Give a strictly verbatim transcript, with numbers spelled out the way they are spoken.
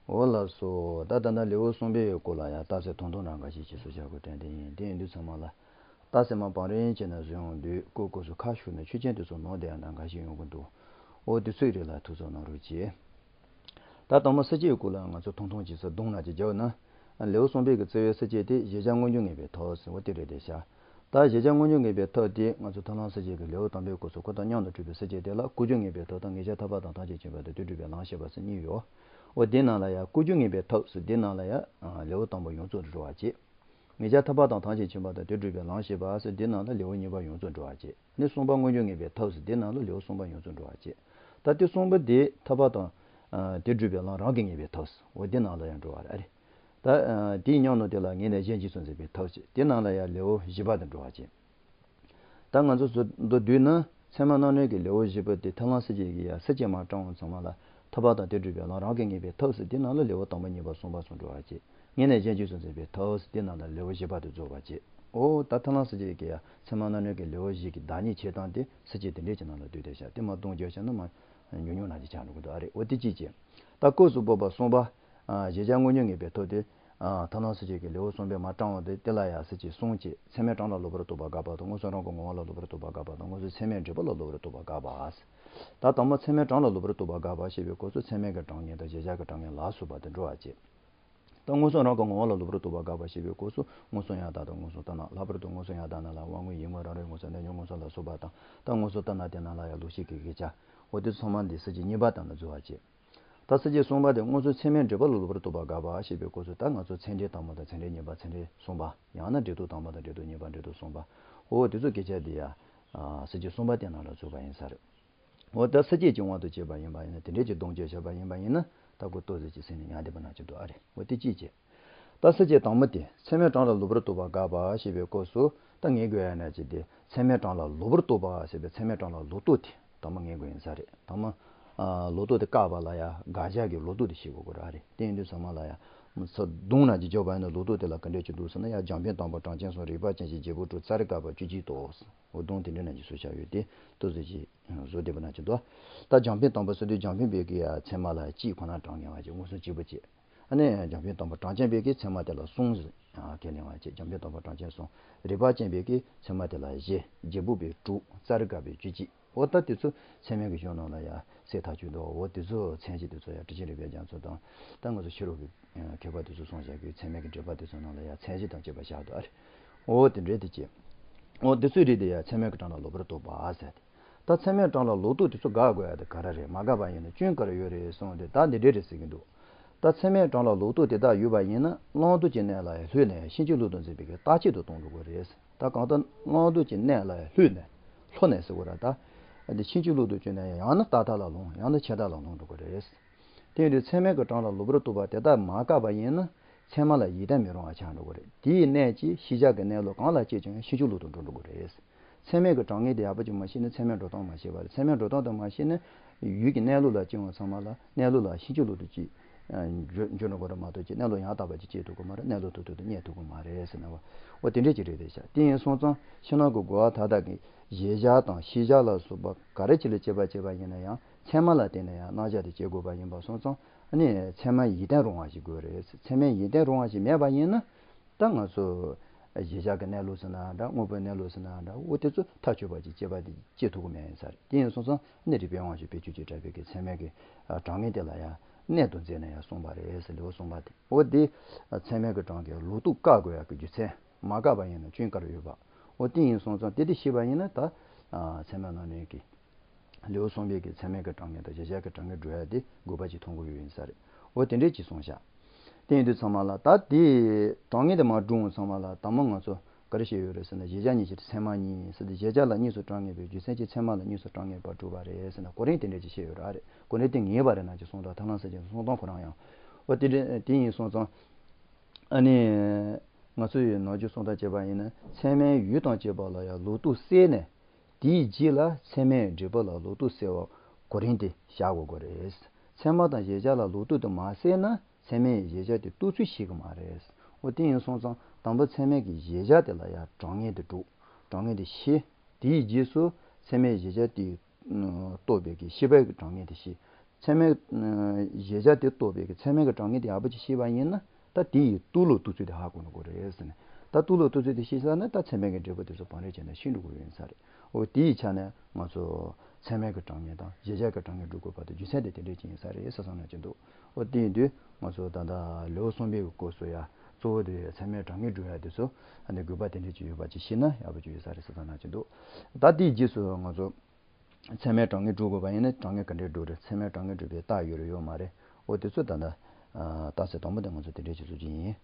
འོ་ལགས་སོ། ད་ད་ལྟ་ལེའུ་གསུམ་པའི་སྐོར་ལ་ཡང་རྟགས་གསལ་ཐུང་ཐུང་རང་འགའ་ཞིག་ཅིག་གསལ་བཤད་དགོས་དྲན་དེ་ཡིན། དེ་ཡིན་དུས་ཚང་མ་ལ། རྟགས་གསལ་མ་བང་རིམ་བྱས་ནས་བཟོས་ཡོང་དུས་སྐོར་སྐོར་སུ་ཁ་ཤུ་ནས་ཆོས་ཅན་དུ་སོགས་ནོར་དེ་ཡང་ནང་འགའ་ཞིག་ཡོང་གི་འདུག་འོ་དེ་ཚོའི་རིགས་ལ་ཐུགས་གཟབ་གནང་རོགས་གྱིས། ད་དང་པོ་ས་བཅད་སྐོར་ལ་ང་ཚོ་ཐུང་ཐུང་ཅིག་ས་བརྡུངས་ན་ཅིག་རྒྱག་ན། ལེའུ་གསུམ་པའི་གི་རྩ་བའི་ས་བཅད་དེ་གཞལ་བྱ་མངོན་གྱུར་ངེས་པའི་ཐབས་ཟེར་བ་དེ་རེད་དེ་ཤག་ད་གཞལ་བྱ་མངོན་གྱུར་ངེས་པའི་ཐབས་དེ་ང་ཚོ་ཐར་ལམ་ས་བཅད་ཀྱི་ལེའུ་དང་པོའི་སྐོར་སུ་ཁོ་དང་མཉམ་དུ་གྲུབ་པའི་ས་བཅད་དེ་ལ་ཀུན་རྫོབ་ངེས་པའི་ཐབས་དང་ངེས་བྱ་ཐར་པ་དང་ཐམས་ཅད་མཁྱེན་པ་དང་དོན་སྒྲུབ་པའི་ལམ་ཞེས་པ་ཟེར་གཉིས་ཡོད། འོ་དེའི་ནང་ལ་ཡང་ཀུན་རྫོབ་ངེས་པའི་ཐབས་ཟེར་དེའི་ནང་ལ་ཡང་ལེའུ་དང་པོ་ཡོངས་རྫོགས་འགྲོ་བ་བྱེད། ངེས་བྱ་ཐར་པ་དང་ཐམས་ཅད་མཁྱེན་པ་དང་དོན་སྒྲུབ་པའི་ལམ་ཞེས་པ་ཟེར་དེའི་ནང་ལ་ལེའུ་གཉིས་པ་ཡོངས་རྫོགས་འགྲོ་བ་བྱེད། ནི་གསུམ་པ་མངོན་གྱུར་ངེས་པའི་ཐབས་ཟེར་དེའི་ནང་ལ་ལེའུ་གསུམ་པ་ཡོངས་རྫོགས་འགྲོ་བ་བྱེད། ད་དེ་གསུམ་པོ་དེ་ཐར་པ་དང་། དོན་སྒྲུབ་པའི་ལམ་རང་གིས་ངེས་པའི་ཐབས་ཟེར་འོ་དེའི་ནང་ལ་ཡང་འགྲོ་བ་རེད། ད། དེའི་ཉམས་ལ་དེ་ལ་ངེས་ནས་གཞན་རྗེས་སུ་འཛིན་པའི་ཐབས་ཟེར་དེའི་ནང་ལ་ཡང་ལེའུ་བཞི་པ་དེ་འགྲོ་བ་བྱེད། ད་ང་ཚོ་ཚོ་མདོར་བསྡུས་ན་ཚད་མ་རྣམ་གནོན་གྱི་ལེའུ་བཞི་པ་དེ་ཐར་ལམ་ས་བཅད་ཀྱི་ཡང་ས་བཅད་མར་དྲངས་པ་ཚང་མ་ལ་ཐར་པ་དང་དོན་སྒྲུབ་པའི་ལམ་རང་གིས་ངེས་པའི་ཐབས་ཟེར་དེའི་ནང་ལ་ལེའུ་དང་པོ་གཉིས་པ་གསུམ་པ་སོགས་འགྲོ་བ་བྱེད། ངེས་ནས་གཞན་རྗེས་སུ་འཛིན་པའི་ཐབས་ཟེར་དེའི་ནང་ལ་ལེའུ་བཞི་པ་དེ་རྫོགས་པ་བྱེད། འོ་ད་ཐར་ལམ་ས་བཅད་ཀྱི་ཡང་ཚད་མ་རྣམ་གནོན་གྱི་ལེའུ་བཞི་གི་བདག་ཉིད་བྱེད་སྟངས་དེ་ས་བཅད་དེ་འདྲས་ཀྱི་ནང་ལ་འདུས་ཏེ་ཤག་དེ་མ་བརྡུངས་བརྗོད་བྱས་ན་མ་ཉུང་ཉུང་ན་ཅིག་ཆགས་འགྲོ་གི་འདུག་ཨ་རེད། འོ་དེ་གཅིག་བྱེད། ད་སྐབས་སུ་བབ་པ་གསུམ་པ། གཞལ་བྱ་མངོན་གྱུར་ངེས་པའི་ཐབས་དེ། ཐར་ལམ་ས་བཅད་ཀྱི་ལེའུ་གསུམ་པའི་མར་དྲངས་པ་དེ་དེ་ལ་ཡང་ས་བཅད་གསུམ་བྱས་ཚད་མའི་གྲངས་ལ་ལོག་པར་རྟོག་པ་དགག་པ་དང་མངོན་སུམ་རང་གི་ངོ་བོ་ལ་ལོག་པར་རྟོག་པ་དགག་པ་དང་མངོན་སུམ་ཚད་མས་འགྲེལ་པ་ལ་ལོག་པར་རྟོག་པ་དགག་པ། ད་དང་པོ་ཚད་མའི་གྲངས་ལ་ལོག་པར་རྟོག་པ་དགག་པ་ཞེས་པའི་སྐབས་སུ་ཚད་མའི་གི་གྲངས་ངེས་དང་གཞལ་བྱ་གི་གྲངས་ངེས་ལ་སོགས་པ་དེ་འགྲོ་བ་བྱེད། ད་མངོན་སུམ་རང་གི་ངོ་བོ་ལ་ལོག་པར་རྟོག་པ་དགག་པ་ཞེས་པའི་སྐབས་སུ་མངོན་སུམ་ཡང་དག་དང་མངོན་སུམ་ལྟར་སྣང་ལྷག་པར་དུ་མངོན་སུམ་ཡང་དག་རྣམས་ལ་དབང་མངོན་ཡུལ་མངོན་རང་རིག་མངོན་སུམ་གནས་ལུགས་མངོན་སུམ་ལ་སོགས་པ་དང་ད་མངོན་སུམ་ལྟར་སྣང་དེ་རྣམས་ལ་ཡང་ལོག་ཤེས་ཀྱི་གཞལ་བྱ། འོ་དེ་ཚང་མ་འདི་ས་བཅད་གཉིས་པ་དང་ལ་འཛུལ་བ་བྱེད། ད་ས་བཅད་གསུམ་པ་དེ་མངོན་སུམ་ཚད་མས་འགྲེལ་པ་ལ་ལོག་པར་རྟོག་པ་དགག་པ་ཞེས་པའི་སྐབས་སུ་ད་ང་ཚོ་ཚད་འབྲས་དང་པོ་དང་ཚད་འབྲས་གཉིས་པ་ཚད་འབྲས་གསུམ་པ་ཡང་ན་འབྲས་རྟོག་དང་པོ་དང་འབྲས་རྟོག་གཉིས་པ་འབྲས་རྟོག་གསུམ་པ། འོ་དེ་ཚོ་སྐད་ཆ་འདི་ཡང་། ས་བཅད་གསུམ་པ་དེ་ནང་ལ་འཛུལ་བ་ཡིན་ས་རེད། འོ་ད་ས་བཅད་ཀྱི་དབང་དུ་བྱས་པ་ཡིན་པ་ཡིན་ན་དེ་འདྲས་ཀྱི་བརྡུངས་བརྗོད་བྱས་པ་ཡིན་པ་ཡིན་ན་ད་ཁོ་ཏོག་ཙམ་ཅིག་སེམས་ནས་ཉར་བསྡད་པ་ན་ཅིག་འདུག་ཨ་རེད། འོ་དེ་གཅིག་བྱས། ད་ས་བཅད་དང་པོ་དེ་ཚད་མའི་གྲངས་ལ་ལོག་པར་རྟོག་པ་དགག་པ་ཞེས་པའི་སྐབས་སུ་ད་ངེས་དགོས་ཡ་ན་ཅིག་དེ་ཚད་མའི་གྲངས་ལ་ལོག་པར་རྟོག་པ་ཞེས་པའི་ཚད་མའི་གྲངས་ལ་ལོག་རྟོག་དེ་དང་པོ་ངེས་དགོས་ཡིན་ས་རེད། དང་པོ། ལོག་རྟོག་དེ་བཀག་པ་ལ་ཡ་དགག་བྱ་གི་ལོག་རྟོག་དེ་ཤེས་དགོས་ཀྱི་རེད་ཨ་རེད། དེ་ཡིན་དུས་ཚང་མ་ལ་ཡ། ས་བརྡུངས་ན་ཅིག་འཇོག་པ་ཡིན་ན་ལོག་རྟོག་དེ་ལ་ག་འདྲས་ཅིག་འདུག་ཟེར་ན་ཡ་རྒྱང་འཕེན་དང་པོ་གྲངས་ཅན་གསུམ་རིགས་པ་ཅན་ཞིག་བརྗེ་པོ་དྲུག་ཙཱ་རི་ཀ་པ་བཅུ་གཅིག་ཏོ། འོ་བརྡུངས་དེ་འདྲ་ན་ཅིག་བཟོ་བྱ་ཡོད་དེ་ཏོག་ཙམ་ཅིག་བཟོ་བདེ་པོ་ན་ཅིག་འདུག་ད་རྒྱང་འཕེན་དང་པོ་ཟེར་དུས་རྒྱང་འཕེན་པའི་གི་ཡ་ཚད་མ་ལ་གཅིག་ཁོ་ན་གྲངས་ངེས་པ་ཅིག་མངོན་སུམ་གཅིག་པ་བྱེད། ཨ་ནི་རྒྱང་འཕེན་དང་པོ་གྲངས་ཅན་པའི་གི་ཚད་མ་དེ་ལ་གསུམ་ཟེར་ཁས་ལེན་པ་བྱེད། རྒྱང་འཕེན་དང་པོ་གྲངས་ཅན་གསུམ་རིགས་པ་ཅན་པའི་གི་ཚད་མ་དེ་ལ་བཞི་བརྗེ་པོ་པའི་དྲུག་ཙཱ་རི་ཀ་པའི་བཅུ་གཅིག་འོ་ད་དེ་ཚོ་ཚད་མའི་གི་གཞུང་ནང་ལ་ཡ་གསལ་ཐག་ཆོད་འདུག་འོ་དེ་ཚོ་མཚན་གཞི་དེ་ཚོ་ཡ་ཊཱིཀ་ཆེན་རིག་པའི་རྒྱ་མཚོ་དང་ད་ང་ཚོ་ཕྱི་རོལ་གི་མཁས་པ་དེ་ཚོ་གསུངས་བཞག་གི་ཚད་མའི་གི་འགྲེལ་པ་དེ་ཚོ་ནང་ལ་ཡ་མཚན་གཞི་དང་བཅས་པ་བཞག་འདུག་ཨ་རེད། འོ་དེ་འདྲས་དེ་བྱས། འོ་དེ་ཚོའི་རིགས་དེ་ཡ་ཚད་མའི་གི་གྲངས་ལ་ལོག་པར་རྟོག་པ་ཟེར་ཏེ། ད་ཚད་མའི་གྲངས་ལ་ལོག་རྟོག་དེ་ཚོ་དགག་དགོས་ཡ་དེ་ག་རེ་རེད། མ་དགག་པ་ཡིན་ན་སྐྱོན་ག་རེ་ཡོད་རེད་གསུངས་ཏེ་ད་འདི་འདྲས་རེད་ཟེར་གི་འདུག་ད་ཚད་མའི་གྲངས་ལ་ལོག་རྟོག་དེ་དག་ཡོད་པ་ཡིན་ན་བླང་དོར་གྱི་གནས་ལ་ལྷོད་ནས་ཕྱིན་ཅི་ལོག་ཏུ་འཛིན་པའི་གི་རྟག་གཅིག་ཏུ་གཏོང་འགྲོ་དགོས་རེད། ད་གང་ལྟར་བླང་དོར་གྱི་གནས་ལ་ལྷོད་ནས་ལྷོད་ནས་ཟེར་དགོས་ར་ད། འདི་ཕྱིན་ཅི་ལོག་ཏུ་བྱས་ནས་ཡང་ན་རྟག་མཐའ་ལ་ལྷུང་ཡང་ན་ཆད་མཐའ་ལ་ལྷུང་འགྲོ་དགོས་རེད། དེ་ཡིན་དུས་ཚད་མའི་གི་གྲངས་ལ་ལོག་པར་རྟོག་པ་དེ་དག་མ་བཀག་པ་ཡིན་ན་ཚད་མ་ལ་ཡིད་བརྟན་མི་རུང་བ་ཆགས་འགྲོ་གི་རེད། དེའི་གནད་ཀྱིས་ཤེས་བྱ་གི་གནས་ལུགས་གང་ལ་དཔྱད་ཀྱང་ཕྱིན་ཅི་ལོག་ཏུ་འགྲོ་འགྲོ་གི་རེད། ཚད་མའི་གི་གྲངས་ངེས་དེ་ཡག་པོ་ཅིག་མ་ཤེས་ན་ཚད་མའི་འགྲོ་སྟངས་མ་ཤེས་པ་རེད། ཚད་མའི་འགྲོ་སྟངས་དེ་མ་ཤེས་ན་ཡུལ་གྱི་གནས་ལུགས་ལ་དཔྱད་པ་ཚང་མ་ལ་གནས་ལུགས་ལ་ཕྱིན་ཅི་ལོག་ཏུ་ཅིག་འགྱུར་འགྱུར་འགྲོ་གི་རེད་མ་གཏོགས་ཅིག་གནས་ལུགས་ཡང་དག་པ་ཅིག་དཔྱད་ཐུབ་ཀྱི་མ་རེད། གནས་ལུགས་ཐོག་ཐོག་ཏུ་རྙེད་ཐུབ་ཀྱི་མ་རེད་ཟེར་ན་བ། འོ་དེ་འདྲས་ཅིག་རེད་དེ་ཤག་དེ་ཡིན་སོང་ཙང་ཕྱི་ནང་གི་རྒོལ་བ་མཐའ་དག་གིས་གཞལ་བྱ་དང་ཤེས་བྱ་ལ་སོགས་པ་ག་རེ་ཅིག་ལ་དཔྱད་པ་བྱེད་པ་ཡིན་ན་ཡང་། ཚད་མ་ལ་བརྟེན་ནས་ཡང་རྣམ་གཞག་དེ་སྐྱེ་དགོས་པ་ཡིན་པ་སོང་ཙང་ཨ་ནི་ཚད་མ་ཡིད་བརྟན་རུང་བ་ཞིག་དགོས་རེད། ཚད་མ་ཡིད་བརྟན་རུང་བ་ཞིག་མེད་པ་ཡིན་ན་ད་ང་ཚོ་གཞལ་བྱ་གི་གནས་ལུགས་ཟེར་ན་འདྲ། དངོས་པོའི་གནས་ལུགས་ཟེར་ན་འདྲ། འོ་དེ་ཚོ་མཐའ་ཆོད་པ་ཅིག་སྐྱེ་བ་དེ་སྐྱེ་ཐུབ་ཀྱི་མེད་ཡིན་ས་རེད། དེ་ཡིན་སོང་ཙང་ཨ་ནི་རིགས་པའི་དབང་ཕྱུག་དཔལ་སྤྱོད་ཀྱི་གྲགས་པའི་གི་ཚད་མའི་གི་གྲངས་ངེས་དེ་ལ་ཡང་གནད་དུ་འཛིན་ནས་ཡང་གསུངས་པ་རེད་ཟེར་ལེའུ་གསུམ་པ་དེ། འོ་དེ་ཚད་མའི་གི་གྲངས་ཀྱི་ལོག་རྟོག་བཀག་དགོས་ཡག་གི་རྒྱུ་མཚན་མ་བཀག་པ་ཡིན་ན་སྐྱོན་ག་རེ་ཡོད་པ། འོ་དེ་ཡིན་སོང་ཙང་དེ་དེ་ཤེས་པ་ཡིན་ན་ད་ཚད་མ་རྣམ་གནོན་གི་ལེའུ་གསུམ་པའི་གི་ཚད་མའི་གི་གྲངས་ངེས་དང་གཞལ་བྱ་གི་གྲངས་ངེས་འགྲོ་ཡ་དེ་དགོས་པ་ཅིག་མཐོང་གི་ཡོད་ཡིན་ས་རེད། འོ་དེ་འདྲས་ཅིག་གསུངས་ཤག་དེ་ཡིན་དུས་ཚང་མ་ལ་ད་དེ་གྲངས་ངེས་དེ་མར་བསྒྲུངས་ཚང་མ་ལ་ད་མ་ང་ཚོ་ག་རེ་བཤད་ཡོད་རེད་ཟེར་ན་གཞལ་བྱ་གཉིས་ཕྱིར་ཚད་མ་གཉིས་ཟེར་ཏེ་གཞལ་བྱ་ལ་གཉིས་སུ་གྲངས་ངེས་པའི་རྒྱུ་མཚན་གྱིས་ཚད་མ་ལ་གཉིས་སུ་གྲངས་ངེས་པར་གྲུབ་པ་རེད་ཟེར་ན་གོ་རིམ་དེ་འདྲས་ཅིག་བཤད་ཡོད་རེད། ཨ་རེད། གོ་རིམ་དེ་ངེས་པ་རེད་ན་ཅིག་གསུངས་དང་ཐར་ལམ་ས་བཅད་གསུང་སྟངས་ཁོ་རང་ཡང་། འོ་དེ་འདྲས་དེ་ཡིན་སོང་ཙང་ཨ་ནི་ང་ཚོ་ཡི་ནང་རྒྱུ་གསུང་སྟངས་བྱས་པ་ཡིན་ན་ཚད་མའི་ཡུལ་དང་བཅས་པ་ལ་ཡང་ལོག་རྟོག་བསལ་ནས། དེའི་རྗེས་ལ་ཚད་མས་འགྲེལ་པ་ལ་ལོག་རྟོག་བསལ་བ་གོ་རིམ་དེ་བཞག་དགོས་ཀྱི་རེད། ཚད་མ་དང་གཞལ་བྱ་ལ་ལོག་རྟོག་དེ་མ་བསལ་ན་ཚད་མས་གཞལ་བྱ་དེ་རྟོགས་ཚུལ་ཤེས་ཀྱི་མ་རེད། འོ་དེ་ཡིན་སོང་ཙང་དང་པོ་ཚད་མས་ཀྱི་གཞལ་བྱ་དེ་ལ་ཡང་གྲངས་ངེས་དེ་སྒྲུབ། གྲངས་ངེས་དེ་ཤེས། དེའི་རྗེས་སུ་ཚད་མས་གཞལ་བྱ་དེ་རྟོགས་པའི་གི་ཤེས་པའི་གི་གྲངས་ངེས་དེ་ཤེས། ཚད་མའི་གཞལ་བྱ་དེ་རྟོགས་པའི་གི་ཚད་མའི་གི་གྲངས་ངེས་དེ་ཡག་པོ་ཅིག་ཤེས་པ་ཡིན་ན། ད་དེ་ཡི་སྟོང་ལུགས་རྟོགས་ཚུལ་དེ་ཧ་གོ་ནི་དགོས་རེད་ཟེར་ནས། ད་སྟོང་ལུགས་རྟོགས་ཚུལ་དེ་ཤེས་ཚར་ན་ད་ཚད་མའི་གི་འབྲས་བུ་དེ་ཚོ་བང་རིམ་བྱས་ནས་ཤེས་འགྲོ་དགོས་ཡིན་ས་རེད། འོ་དེ་ཡི་ཆ་ནས་ང་ཚོ་ཚད་མའི་གི་གྲངས་ངེས་དང་གཞལ་བྱ་གི་གྲངས་ངེས་སྒྲུབ་དགོས་པ་དང་རྒྱུ་མཚན་དེ་དེ་འདྲས་ཅིག་ཡིན་ས་རེད་བསམ་བསམ་ན་ཅིག་འདུག་འོ་དེ་ཡིན་དུས་ང་ཚོ་ད་ལྟ་ལེའུ་གསུམ་པའི་གི་སྐབས་སུ་ཡ་གཙོ་བོ་དེ་ཚད་མའི་གྲངས་ངེས་སྒྲུབ་ཡ་དེ་ཚོ་ཨ་ནི་དགོས་པ་དེ་འདྲས་ཅིག་ཡོད་པ་ཅིག་ཤེས་ན་ཡག་པོ་ཅིག་ཡོད་ས་རེད་བསམ་བསམ་ན་ཅིག་འདུག་ད་དེའི་རྗེས་སུ་ང་ཚོ་ཚད་མའི་གྲངས་ངེས་སྒྲུབ་དགོས་པ་ཡིན་ན་གྲངས་ངེས་ག་འདྲས་སྒྲུབ་རེད། ཚད་མའི་གྲངས་ངེས་སྒྲུབ་པའི་རྟགས་ཡོད་རེད་ཡོད་མ་རེད། འོ་དེ་ཚོ་ད་ལྟ་ཨ་རྟགས་གསལ་དང་པོ་དེ་ང་ཚོ་དེ་འདྲས་ཅིག་བཟོ་རྒྱུ་ཡིན།